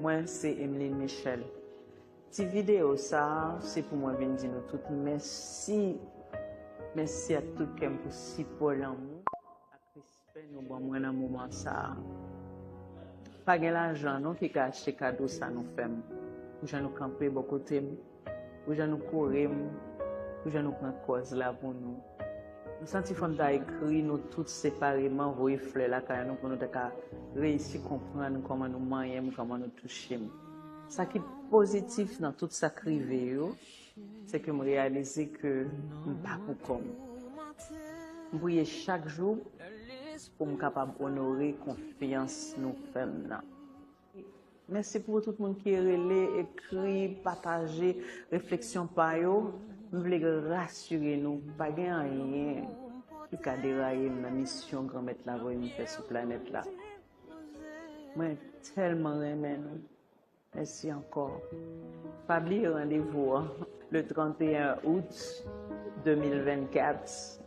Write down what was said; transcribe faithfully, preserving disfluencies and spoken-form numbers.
Mwen se Emeline Michel. Ti videyo sa a, se pou mwen vin di nou tout mèsi. Mèsi ak tout kè m pou sipò, lanmou ak respè nou ban mwen nan moman sa a. Pa gen lajan non ki ka achte kado sa nou fè m. Pou jan nou kanpe bò kote m, pou jan nou kore m, pou jan nou pran kòz la pou nou. M santi fò m ta ekri nou tout separeman, voye flè lakay nou pou nou ta ka reyisi konprann kòman nou manyen m, kòman nou touche m. Sa ki pozitif nan tout sa k rive yo, se ke m reyalize ke m pa pou kò m. M priye chak jou pou m kapab onore konfyans nou fè m nan. Mèsi pou tout moun ki rele, ekri, pataje refleksyon pa yo. M vle rasire nou, pa gen anyen ki ka deraye m nan misyon Granmèt la voye m fè sou planèt la. Mwen tèlman renmen nou. Mèsi ankò. Pa bliye randevou an, le trente et un août deux mille vingt-quatre.